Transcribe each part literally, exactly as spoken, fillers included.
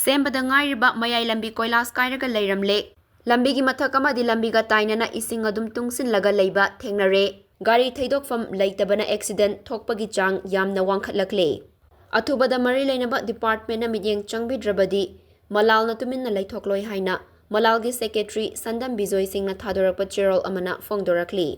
ꯁꯦꯝꯕꯗ ꯉꯥꯏꯔꯤꯕ ꯃꯌꯥꯏ ꯂꯝꯕꯤ ꯀꯣꯏꯂꯥꯁ ꯀꯥꯏꯔꯒ ꯂꯩꯔꯝꯂꯦ꯫ ꯂꯝꯕꯤꯒꯤ ꯃꯊꯛ ꯑꯃꯗꯤ ꯂꯝꯕꯤꯒ ꯇꯥꯏꯅꯅ ꯏꯁꯤꯡ ꯑꯗꯨꯝ ꯇꯨꯡꯁꯤꯜꯂꯒ ꯂꯩꯕ ꯊꯦꯡꯅꯔꯦ꯫ ꯒꯥꯔꯤ ꯊꯩꯗꯣꯛꯐꯝ ꯂꯩꯇꯕꯅ ꯑꯦꯛꯁꯤꯗꯦꯟ ꯊꯣꯛꯄꯒꯤ ꯆꯥꯡ ꯌꯥꯝꯅ ꯋꯥꯡꯈꯠꯂꯛꯂꯦ꯫ ꯑꯊꯨꯕꯗ ꯃꯔꯤ ꯂꯩꯅꯕ ꯗꯤꯄꯥꯔꯠꯃꯦꯟꯅ ꯃꯤꯠꯌꯦꯡ ꯆꯪꯕꯤꯗ꯭ꯔꯕꯗꯤ ꯃꯂꯥꯜꯅ ꯇꯨꯃꯤꯟꯅ ꯂꯩꯊꯣꯛꯂꯣꯏ ꯍꯥꯏꯅ ꯃꯂꯥꯜꯒꯤ ꯁꯦꯀ꯭ꯔꯦꯇꯔꯤ ꯁꯟꯗꯝ ꯕꯤꯖꯣꯏ ꯁꯤꯡꯅ ꯊꯥꯗꯣꯔꯛꯄ ꯆꯦꯔꯣꯜ ꯑꯃꯅ ꯐꯣꯡꯗꯣꯔꯛꯂꯤ꯫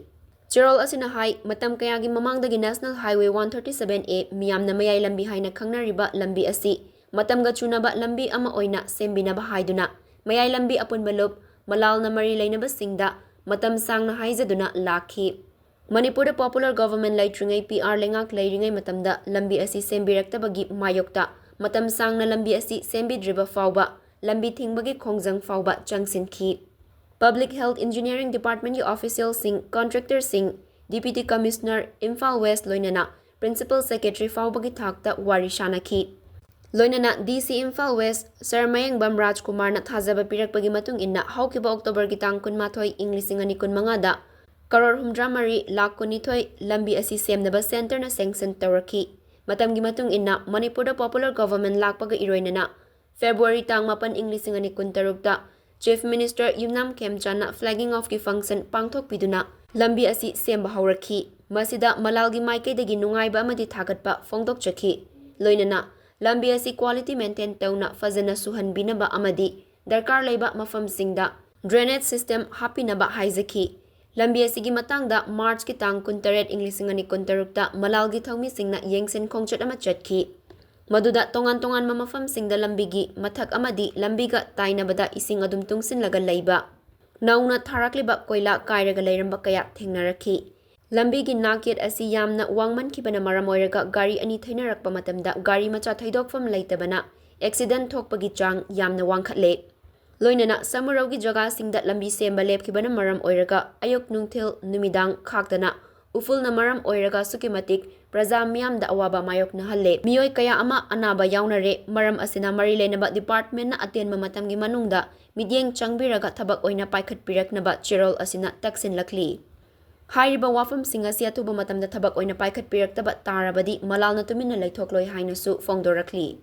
ꯆꯦꯔꯣꯜ ꯑꯁꯤꯅ ꯍꯥꯏ, ꯃꯇꯝ ꯀꯌꯥꯒꯤ ꯃꯃꯥꯡꯗꯒꯤ National Highway one thirty seven A ꯃꯤꯌꯥꯝꯅ ꯃꯌꯥꯏ ꯂꯝꯕꯤ ꯍꯥꯏꯅ ꯈꯪꯅꯔꯤꯕ ꯂꯝꯕꯤ ꯑꯁꯤ ꯃꯇꯝꯒ ꯆꯨꯅꯕ ꯂꯝꯕꯤ ꯑꯃ ꯑꯣꯏꯅ ꯁꯦꯝꯕꯤꯅꯕ ꯍꯥꯏꯗꯨꯅ ꯃꯌꯥꯏ ꯂꯝꯕꯤ ꯑꯄꯨꯟꯕ ꯂꯨꯞ ꯃꯂꯥꯜꯅ ꯃꯔꯤ ꯂꯩꯅꯕꯁꯤꯡꯗ ꯃꯇꯝ ꯁꯥꯡꯅ ꯍꯥꯏꯖꯗꯨꯅ ꯂꯥꯛꯈꯤ꯫ ꯃꯅꯤꯄꯨꯔꯗ popular government ꯂꯩꯇ꯭ꯔꯤꯉꯩ P R ꯂꯩꯉꯥꯛ ꯂꯩꯔꯤꯉꯩ ꯃꯇꯝꯗ ꯂꯝꯕꯤ ꯑꯁꯤ ꯁꯦꯝꯕꯤꯔꯛꯇꯕꯒꯤ ꯃꯥꯌꯣꯛꯇ ꯃꯇꯝ ꯁꯥꯡꯅ ꯂꯝꯕꯤ ꯑꯁꯤ ꯁꯦꯝꯕꯤꯗ꯭ꯔꯤꯕ ꯐꯥꯎꯕ ꯂꯝꯕꯤ ꯊꯤꯡꯕꯒꯤ ꯈꯣꯡꯖꯪ ꯐꯥꯎꯕ ꯆꯪꯁꯤꯟꯈꯤ꯫ Public Health Engineering Department ꯀꯤ official ꯁꯤꯡ, contractor ꯁꯤꯡ, Deputy Commissioner ꯏꯝꯐꯥꯜ West ꯂꯣꯏꯅꯅ Principal Secretary ꯐꯥꯎꯕꯒꯤ ꯊꯥꯛꯇ ꯋꯥꯔꯤ ꯁꯥꯅꯈꯤ꯫ ꯂꯣꯏꯅꯅ D C Imphal West Sir ꯃꯌꯦꯡꯕꯝ ꯔꯥꯖꯀꯨꯃꯥꯔꯅ ꯊꯥꯖꯕ ꯄꯤꯔꯛꯄꯒꯤ ꯃꯇꯨꯡ ꯏꯟꯅ ꯍꯧꯈꯤꯕ October ꯒꯤ ꯇꯥꯡ ꯀꯨꯟꯃꯥꯊꯣꯏ, ꯏꯪ ꯂꯤꯁꯤꯡ ꯑꯅꯤ ꯀꯨꯟꯃꯉꯥꯗ ꯀꯔꯣꯔ ꯍꯨꯝꯗ꯭ꯔꯥ ꯃꯔꯤ ꯂꯥꯈ ꯀꯨꯟꯅꯤꯊꯣꯏ ꯂꯝꯕꯤ ꯑꯁꯤ ꯁꯦꯝꯅꯕ centre ꯅ sanction ꯇꯧꯔꯛꯈꯤ꯫ ꯃꯇꯝꯒꯤ ꯃꯇꯨꯡ ꯏꯟꯅ ꯃꯅꯤꯄꯨꯔꯗ popular government ꯂꯥꯛꯄꯒ ꯏꯔꯣꯏꯅꯅ February ꯇꯥꯡ ꯃꯥꯄꯟ, ꯏꯪ ꯂꯤꯁꯤꯡ ꯑꯅꯤ ꯀꯨꯟꯇꯔꯨꯛꯇ Chief Minister ꯌꯨꯝꯅꯥꯝ ꯈꯦꯝꯆꯥꯟꯅ flagging off ꯀꯤ function ꯄꯥꯡꯊꯣꯛꯄꯤꯗꯨꯅ ꯂꯝꯕꯤ ꯑꯁꯤ ꯁꯦꯝꯕ ꯍꯧꯔꯛꯈꯤ꯫ ꯃꯁꯤꯗ ꯃꯂꯥꯜꯒꯤ ꯃꯥꯏꯀꯩꯗꯒꯤ ꯅꯨꯡꯉꯥꯏꯕ ꯑꯃꯗꯤ ꯊꯥꯒꯠꯄ ꯐꯣꯡꯗꯣꯛꯆꯈꯤ꯫ ꯂꯣꯏꯅꯅ ꯂꯝꯕꯤ ꯑꯁꯤ quality maintain ꯇꯧꯅ ꯐꯖꯅ ꯁꯨꯍꯟꯕꯤꯅꯕ ꯑꯃꯗꯤ ꯗꯔꯀꯥꯔ ꯂꯩꯕ ꯃꯐꯝꯁꯤꯡꯗ drainage system ꯍꯥꯞꯄꯤꯅꯕ ꯍꯥꯏꯖꯈꯤ꯫ ꯂꯝꯕꯤ ꯑꯁꯤꯒꯤ ꯃꯇꯥꯡꯗ March ꯀꯤ ꯇꯥꯡ ꯀꯨꯟꯇꯔꯦꯠ, ꯏꯪ ꯂꯤꯁꯤꯡ ꯑꯅꯤ ꯀꯨꯟꯇꯔꯨꯛꯇ ꯃꯂꯥꯜꯒꯤ ꯊꯧꯃꯤꯁꯤꯡꯅ ꯌꯦꯡꯁꯤꯟ ꯈꯣꯡꯆꯠ ꯑꯃ ꯆꯠꯈꯤ꯫ ꯃꯗꯨꯗ ꯇꯣꯉꯥꯟ ꯇꯣꯉꯥꯟꯕ ꯃꯐꯝꯁꯤꯡꯗ ꯂꯝꯕꯤꯒꯤ ꯃꯊꯛ ꯑꯃꯗꯤ ꯂꯝꯕꯤꯒ ꯇꯥꯏꯅꯕꯗ ꯏꯁꯤꯡ ꯑꯗꯨꯝ ꯇꯨꯡꯁꯤꯜꯂꯒ ꯂꯩꯕ, ꯅꯧꯅ ꯊꯥꯔꯛꯂꯤꯕ ꯀꯣꯏꯂꯥ ꯀꯥꯏꯔꯒ ꯂꯩꯔꯝꯕ ꯀꯌꯥ ꯊꯦꯡꯅꯔꯛꯈꯤ꯫ ꯂꯝꯕꯤꯒꯤ ꯅꯥꯛꯌꯦꯠ ꯑꯁꯤ ꯌꯥꯝꯅ ꯋꯥꯡꯃꯟꯈꯤꯕꯅ ꯃꯔꯝ ꯑꯣꯏꯔꯒ ꯒꯥꯔꯤ ꯑꯅꯤ ꯊꯩꯅꯔꯛꯄ ꯃꯇꯝꯗ ꯒꯥꯔꯤ ꯃꯆꯥ ꯊꯩꯗꯣꯛꯐꯝ ꯂꯩꯇꯕꯅ ꯑꯦꯛꯁꯤꯗꯦꯟ ꯊꯣꯛꯄꯒꯤ ꯆꯥꯡ ꯌꯥꯝꯅ ꯋꯥꯡꯈꯠꯂꯦ꯫ ꯂꯣꯏꯅꯅ ꯁꯃꯨꯔꯧꯒꯤ ꯖꯒꯥꯁꯤꯡꯗ ꯂꯝꯕꯤ ꯁꯦꯝꯕ ꯂꯦꯞꯈꯤꯕꯅ ꯃꯔꯝ ꯑꯣꯏꯔꯒ ꯑꯌꯨꯛ ꯅꯨꯡꯊꯤꯜ ꯅꯨꯃꯤꯗꯥꯡ ꯈꯥꯛꯇꯅ ꯎꯐꯨꯜꯅ ꯃꯔꯝ ꯑꯣꯏꯔꯒ ꯑꯁꯨꯛꯀꯤ ꯃꯇꯤꯛ ꯄ꯭ꯔꯖꯥ ꯃꯤꯌꯥꯝꯗ ꯑꯋꯥꯕ ꯃꯥꯌꯣꯛꯅꯍꯜꯂꯦ꯫ ꯃꯤꯑꯣꯏ ꯀꯌꯥ ꯑꯃ ꯑꯅꯥꯕ ꯌꯥꯎꯅꯔꯦ꯫ ꯃꯔꯝ ꯑꯁꯤꯅ ꯃꯔꯤ ꯂꯩꯅꯕ ꯗꯤꯄꯥꯔꯠꯃꯦꯟꯅ ꯑꯇꯦꯟꯕ ꯃꯇꯝꯒꯤ ꯃꯅꯨꯡꯗ ꯃꯤꯠꯌꯦꯡ ꯆꯪꯕꯤꯔꯒ ꯊꯕꯛ ꯑꯣꯏꯅ ꯄꯥꯏꯈꯠꯄꯤꯔꯛꯅꯕ ꯆꯦꯔꯣꯜ ꯑꯁꯤꯅ ꯇꯛꯁꯤꯟꯂꯛꯂꯤ꯫ ꯍꯥꯏꯔꯤꯕ ꯋꯥꯐꯝꯁꯤꯡ ꯑꯁꯤ ꯑꯊꯨꯕ ꯃꯇꯝꯗ ꯊꯕꯛ ꯑꯣꯏꯅ ꯄꯥꯏꯈꯠꯄꯤꯔꯛꯇꯕ ꯇꯥꯔꯕꯗꯤ ꯃꯂꯥꯜꯅ ꯇꯨꯃꯤꯟꯅ ꯂꯩꯊꯣꯛꯂꯣꯏ ꯍꯥꯏꯅꯁꯨ ꯐꯣꯡꯗꯣꯔꯛꯂꯤ꯫